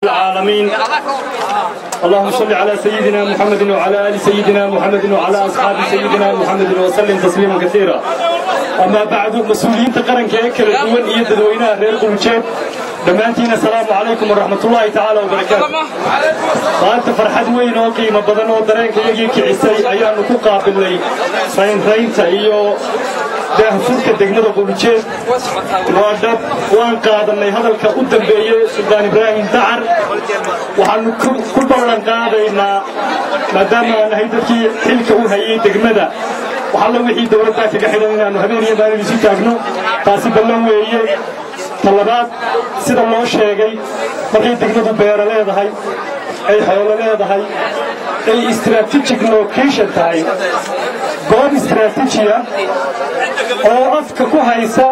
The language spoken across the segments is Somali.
العالمين. اللهم صل على سيدنا محمد وعلى آل سيدنا محمد وعلى أصحاب سيدنا محمد وسلم تسليما كثيرا. أما بعد، مسؤوليinta qaranka ee kala duwan iyo dadweynaha reer Quljeed dhammaantiin، السلام عليكم ورحمة الله تعالى وبركاته. Maanta farxad weyn oo qiimo badan oo dareenka iyagii kicisay ayaanu ku qaabilnay raynraynta iyo daahfurka degmada Quljeed. Waa dhab, waan qaadanay hadalka u dambeeyey Suldaan Ibraahim Dacar. Waxaanu ku ballan qaadaynaa, maadaama aan nahay dadkii xilka u hayay degmada, waxalla wixii dowladdaa kaga xidhan inaannu habeen iyo maalin isu taagno. Taasi ballan weeye. Talabaad, sida loo sheegay, markay degmadu beero leedahay, ay xoolo leedahay, ay strategic location tahay, goob istraatiijiya oo afka ku haysa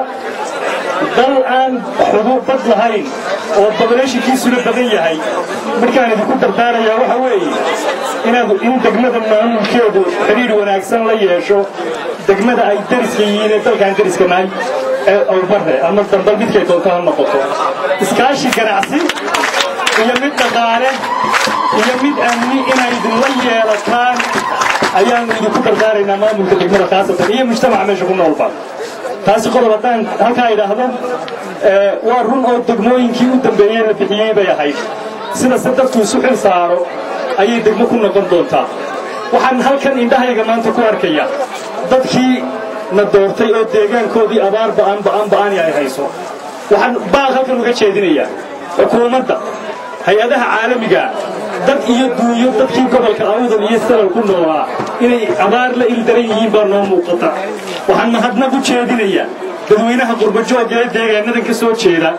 dal aan bad lahayn oo populationkiisuna badan yahay, markaan idinku dardaarayaa waxa weeye inaad in degmada maamulkeedu xidhiidh wanaagsan la yeesho degmada ay dariska yihiin ee dalkaan dariska nahay ee Awbarre ama Dambal, midkay doonto ha noqoto. Iskaashi ganacsi iyo mid dhaqaale iyo mid amni inay idinla yeelataan ayaannu idinku dardaaraynaa, maamulka degmada khaasatan iyo mujtamaca meesha ku noolba. Taasi qodob haddaan halkaa idhaahdo. Waa run oo degmooyinkii u dambeeyey la bixiyey bay ahayd. Sida se dadku isu xil saaro ayay degmo ku noqon doontaa. Waxaan halkan indhahayga maanta ku arkaya dadkii na doortay oo deegaankoodii abaar ba'an ba'an ba'ani ay hayso. Waxaan baaq halkan uga jeedinayaa xukuumadda, hay-adaha caalamiga, dad iyo duunyo. Dadkii gobolka Awdal iyo Salal ku noolaa inay abaar la ildaran yihiin baa noo muuqata. Waxaan mahadnaq u jeedinayaa dadweynaha qurbajoogga ee deegaanadan ka soo jeeda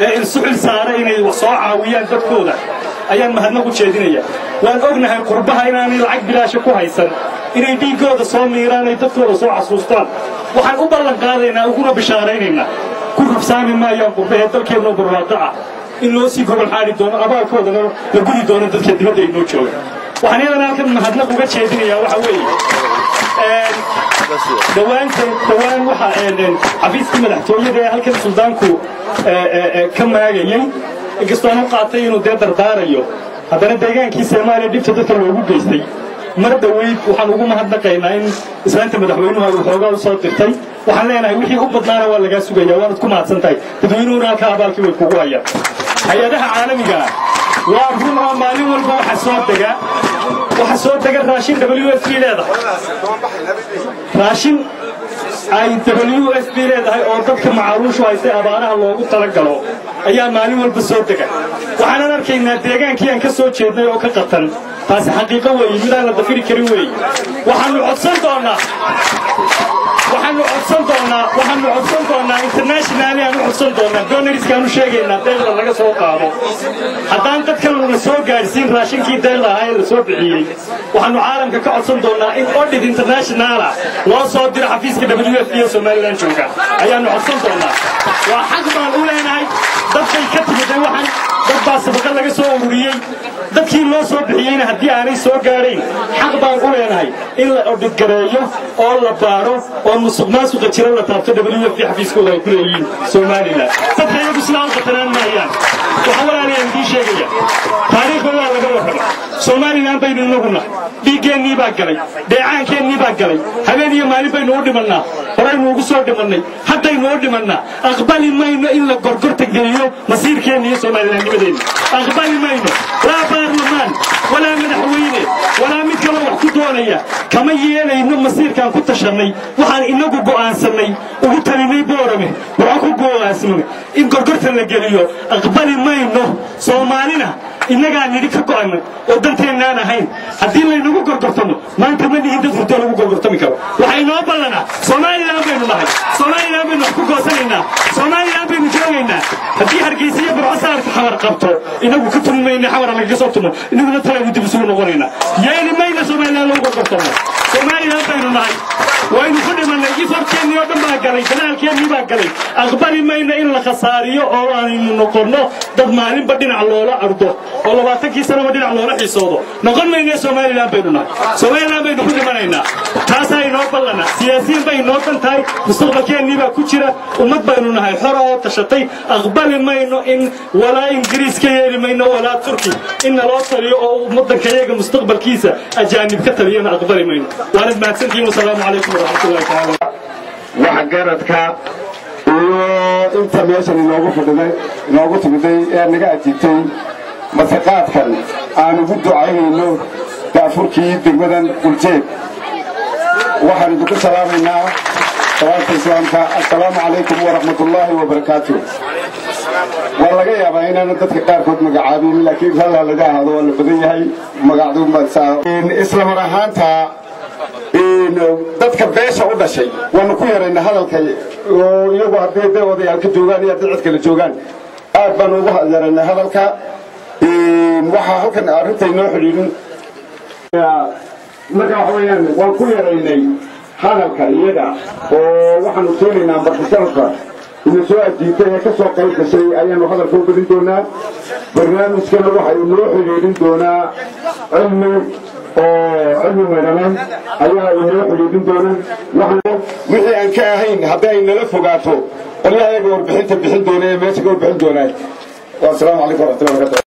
ee isu xil saara inay wax soo caawiyaan dadkooda ayaan mahadnaq u jeedinaya. Waan ognahay qurbaha inaanay lacag bilaasha ku haysan, inay dhiiggooda soo miiraan, ay dadkooda soo xasuustaan. Waxaan u ballan qaadaynaa, uguna bishaaraynaynaa, ku rubsaami maayaan qurbahee dalkeennoo barwaaqo ah in loo sii gobol xaadi doono, abaalkoodana la gudi doono dadka dibadda inoo jooga. Waxaan iyadana halkan mahadnaq uga jeedinayaa waxa weeye dhowaanteed, dhowaan waxa xafiiskii madaxtooyada ee halkan suldaanku ka maagayey, inkastoo aan u qaatay inuu dee dardaarayo, haddana deegaankii Soomaaliya dhibta dadka loogu geystay mar dhoweyd waxaan ugu mahadnaqaynaa in islaanta madaxweynuhu ay waxoogaa u soo dirtay. Waxaan leenahay wixii u badnaana waa lagaa sugaya, waanad ku mahadsan tahay, dadweynuhuna halkaa abaalkii way kugu hayaan. Hay-adaha caalamiga, waa run oo maalin walba waxa soo dega raashin WFP leedahay, raashin ay WFP leedahay oo dadka macaluushu haystay abaaraha loogu talagalo ayaa maalin walba soo dega. Waxaanan arkaynaa deegaankii aan ka soo jeednay oo ka qatan. Taasi xaqiiqo weeye, midaan la dafiri karin weeye. Waxaanu codsan doonaa internationally aanu codsan doonaa, donorskaanu sheegaynaa, deeqda laga soo qaado. Haddaan dadkan la soo gaadhsiin raashinkii deeqda ahaa ee la soo bixiyey, waxaanu caalamka ka codsan doonaa in audit international ah loo soo diro xafiiska WFP ee Somaliland jooga ayaanu codsan doonaa. Waa xaq baan u leenahay. Dadkay ka timiday waxaan, dad baa sadaqa laga soo ururiyey. Dadkii loo soo bixiyeyna haddii aanay soo gaadhayn, xaq baan u leenahay in la audit gareeyo oo la baaro oo musuq maasuqa jira la taabto WFP xafiiskooda ay ku leeyihiin Somaliland. Dadka iyagu sidaa u qatanaan maayaan. Waxaa, walaalayaan, idiin sheegaya, taariikhda waa laga warrama. Somaliland baynu inagu nahay. Dhiiggeennii baa galay, dheecaankeennii baa galay. Habeen iyo maalin baynu u dhimannaa, horaynu ugu soo dhimannay, haddaynu u dhimannaa. Aqbali mayno in la gorgorta geliyo masiirkeenna iyo Somalilandnimadeenna. Aqbali mayno. Laa baarlamaan walaa madaxweyne walaa mid kaloo wax ku doonaya kama yeelayno masiirkaan ku tashannay. Waxaan inagu go'aansannay, ugu talinay Boorame, Burco ku go'aansanay, in gorgorta la geliyo aqbali mayno. Soomaalina innagaa nidhi ka go'annay oo danteennaan ahayn. Haddii laynagu gorgortamo, maanta ma nihin dad hurtoo lagu gorgortami karo. Waxaa inoo ballanaa, Somaliland baynu nahay, Somaliland baynu wax ku goosanaynaa, Somaliland baynu joogaynaa. Haddii Hargeysa iyo Burco saarka Xamar qabto, inagu ka tumi mayna. Xamara lagaga soo tumo, inaguna talaynu dib isugu noqonaynaa. Yeeli mayna Somaliland lagu gorgortamo. Somaliland baynu nahay, waynu ku dhimannay, effortkeennii oo dhan baa galay, dadaalkeennii baa galay. Aqbali mayno in la khasaariyo oo aynu noqonno dad maalinba dhinac loola ardo. Oo 20kii sanaba dhinac loola xiisoodo noqon mayne. Somaliland baynu nahay, Somaliland baynu ku dhimanaynaa, taasaa inoo ballana. Siyaasiyiin bay inoo dan tahay, mustaqbalkeennii baa ku jira. Ummad baynu nahay xora oo tashatay. Aqbali mayno in walaa Ingiriis ka yeeli mayno walaa Turki in naloo taliyo, oo ummaddanka iyaga mustaqbalkiisa ajaanib ka taliyana aqbali mayno. Waanad mahadsantihiin. Wasalaamu calaykum waraxmatullahi tacaala. Waxgaradka iyo inta meeshan inoogu fadhiday, inoogu timiday ee naga ajiibtay martiqaadkan aan ugu ducaynayno daafurkii degmadan Quljeed, waxaan idinku salaamaynaa salaamta Islaamka: assalaamu calaykum waraxmatullaahi wabarakaatu. Waa laga yaabaa inaana dadka qaarkood magacaabin, laakiin rallaa laga ahaado, waa la badan yahay. Magacdu isla mar ahaanta dadka beesha u dhashay waanu ku yaraynaa hadalka, oo iyagu haddii day odayaal ka joogaan iyo haddii cid kale joogaan, aad baanu ugu yaraynaa hadalka. Waxaa halkan arrinta inoo xidhiidhin marka waxa weeyaan waan ku yaraynay hadalka iyaga, oo waxaanu keenaynaa martisharafka ina soo ajiibtay ee ka soo qayb gashay ayaanu hadalka u badin doonaa. Barnaamijkana waxa inoo xidhiidhin doonaa Cilmi, oo Cilmi Maydhane ayaa inoo xidhiidhin doona. Wixii aan ka ahayn haddii ay nala fogaato, qolyaha iyaga warbixinta bixin doona ee meesha ka warbixin doonaa. Wasalaamu calaykum waraxmatullahi barakatu.